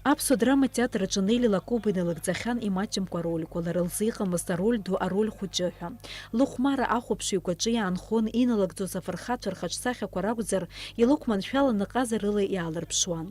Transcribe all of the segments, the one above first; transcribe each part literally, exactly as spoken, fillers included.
Аԥсуа драма театр аҿы Нели Лакоба иналыгӡахьан имаҷымкәа арольқәа, лара лзы иҟамызт ароль ду, ароль хәыҷы ҳәа. Лыхәмарра ахәаԥшыҩ игәаҿы иаанхон, иналыгӡоз афырхацәа рхаҿсахьақәа ракәзар, илықәманшәаланы ҟазарыла иаалырԥшуан.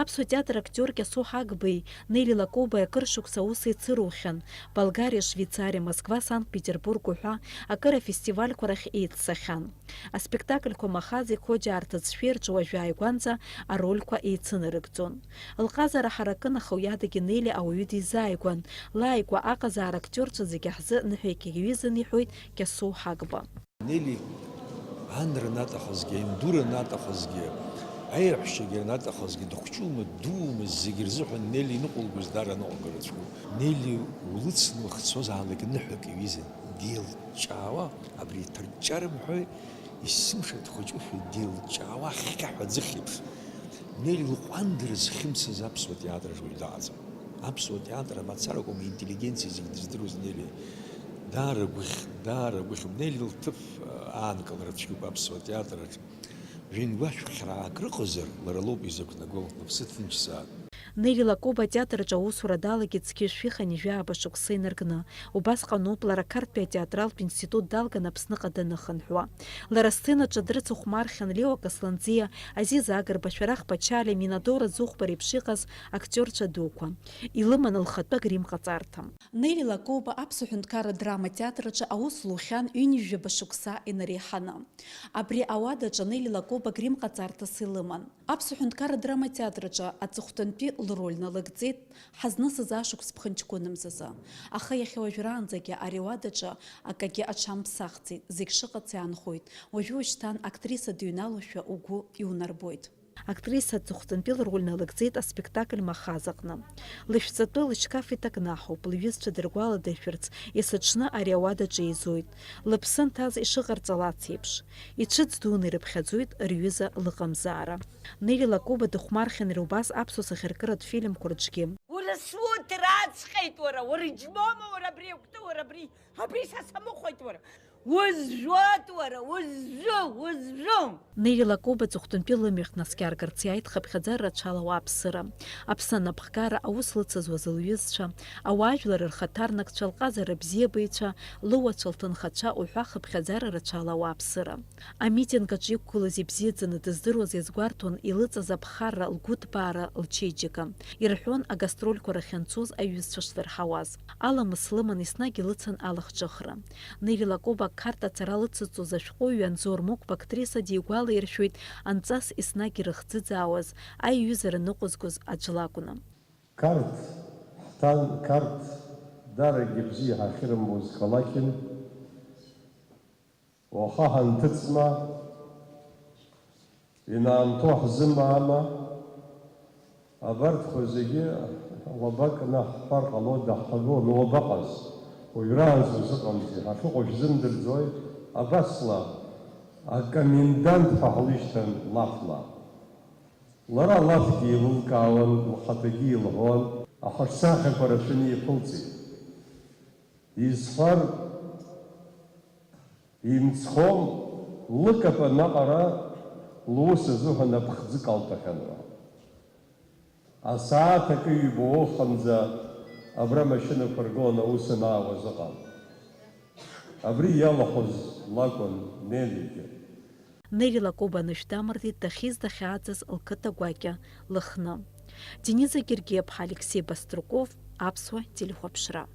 Аԥсуа театр актиор Кьасоу Ҳагбеи Нели Лакобеи акыр шықәса аус еицырухьан, Болгариа, Швеицариа, Москва, Санкт-Петербург уҳәа акыр афестивальқәа рахь еиццахьан. Аспектакльқәа Махази Қоџьаа рҭыӡшәеи рҿы уажәааигәанӡа арольқәа еицынарыгӡон. Лҟазара ҳаракын, аха уи адагьы Нели ауаҩы дизааигәан. Лааигәа аҟазаара актиорцәа зегьы ҳзы ныҳәеигьы иаҩызан, иҳәоит Кьасоу Ҳагба. Нели ан ранаҭахызгьы, аинду ранаҭахызгьы, аеҳәшьагьы ранаҭахызгьы, дыхәҷума, дуума, зегьы рзыҳәан Нели иныҟәылгоз даара аныҟәылгара цәгьоуп. Нели улыцны уахьцозаалак ныҳәак иҩызан, деилҷҷаауа, абри иҭырҷҷа рымҳәои, есымша дхәыҷушәа деилҷҷаауа ахьхьаҳәа аӡыхь еиԥш. Нели лҟәандара зхьымсыз аԥсуа театр аҿы уаҩ дыҟаӡам. Аԥсуа театр амацара акәым, интеллигенциа зегь дыздыруаз Нели. Даара гәыхь, даара гәыхь. Нели лҭыԥ, э, аанкылара цәгьоуп аԥсуа театр аҿы. Жәеинқәа шәхьраак рыҟазар, лара лоуп изықәнаго, лыԥсы ҭынчзаап. Нели Лакоба атеатр аҿы аусура далагеит зқьи жәшәи хынҩажәи жәаба шықәса инаркны. Убасҟаноуп лара Қарҭтәи атеатралтә институт далган Аԥсныҟа даныхынҳәуа. Лара асценаҿы дрыцыхәмархьан Лео Касланӡиа, Азиз Агрба, Шәарах Ԥачалиа, Минадора Зыхәба реиԥш иҟаз актиорцәа дуқәа. Илыман лхатәы агрим ҟаҵарҭа. Нели Лакоба Аԥсуа ҳәынҭқарра адрама театр аҿы аус лухьан ҩынҩажәаба шықәса инареиҳаны. Абри ауадаҿы Нели Лакоба грим ҟаҵарҭас илыман. Аԥсуа ҳәынҭқарра адрама театр аҿы аҵыхәтәантәи лроль налыгӡеит ҳазнысыз ашықәс ԥхынҷкәынымзазы. Аха иахьа уажәраанӡагьы ари ауадаҿы акагьы аҽамԥсахӡеит, зегь шыҟац иаанхоит. Уажәы-уашьҭан актриса дыҩналошәа угәы иунарбоит. Актриса аҵыхәтәантәи лроль налыгӡеит аспектакль Махаз аҟны. Лышәҵатәы лышьқаф иҭакнаҳауп, лҩызцәа дыргәаладыршәарц, есыҽны ари ауадаҿы еизоит. Лыԥсы анҭаз ишыҟарҵалац еиԥш. Иҽыӡ дуны ирыԥхьаӡоит рҩыза лыҟамзаара. Нели Лакоба дыхәмархьан иара убас аԥсуа сахьаркыратә фильмқәа рҿгьы. Уара суҭраҵҟьеит уара, уара џьмома, уара абри акәты, уара абри, абри са самыхәеит уара. Узжәот уара, узжәу, узжәу! Нели Лакоба аҵыхәтәантәи лымҩахь днаскьаргарц иааит хыԥхьаӡара рацәала ауааԥсыра. Аԥсны анапхгара аус лыцызуаз лҩызцәа, ауаажәлар рхаҭарнакцәа, лҟазара бзиабаҩцәа, лыуацәа, лҭынхацәа уҳәа хыԥхьаӡара рацәала ауааԥсыра. Амитинг аҿы иқәгылаз ибзиаӡаны дыздыруаз иазгәарҭон илыҵаз аԥхарра, лгәыҭбаара, лчеиџьыка. Ирҳәон агастрольқәа рахь анцоз аҩызцәа шдырҳауаз. Аламыс лыман еснагь илыцын алахҿыхра. Нели Лакоба Қарҭ ацара лыцызҵоз ашәҟәыҩҩы Анзор Мықәба актриса дигәалаиршәоит анҵас еснагь ирыхӡыӡаауаз, аиҩызара ныҟәызгоз аӡә лакәны. Қарҭ ҳҭан, Қарҭ дарагьы бзиа ҳахьырымбоз қалақьын. Уаха ҳанҭыҵма, инаамҭоу ҳзымаама? Абарҭқәа зегьы лабак наҳҳәар ҟалода, ҳҳәалон, уабаҟаз? Уажәраанӡа узыҟамзи, ҳахьыҟоу шәзымдырӡои? Абасла, акомендант ҳәа ҳлышьҭан лафла. Лара алафгьы еилылкаауан, лхаҭагьы илҳәон, аха рсахьақәа рацәаны иԥылҵит. Изҳәар, имцхәым, лыкапан аҟара лус азыҳәан аԥхӡы калҭәахьан ҳәа. Асааҭ акы ҩба уахынӡа абра амашьынақәа ргыланы аус анаауаз ыҟан. Абри иалахәыз лакәын Нелигьы. Нели Лакоба анышә дамыртит дахьиз дахьааӡаз лқыҭа гәакьа Лыхны. Дениза Гергиаԥҳа, Алексеи Баструков, Аԥсуа телехәаԥшра.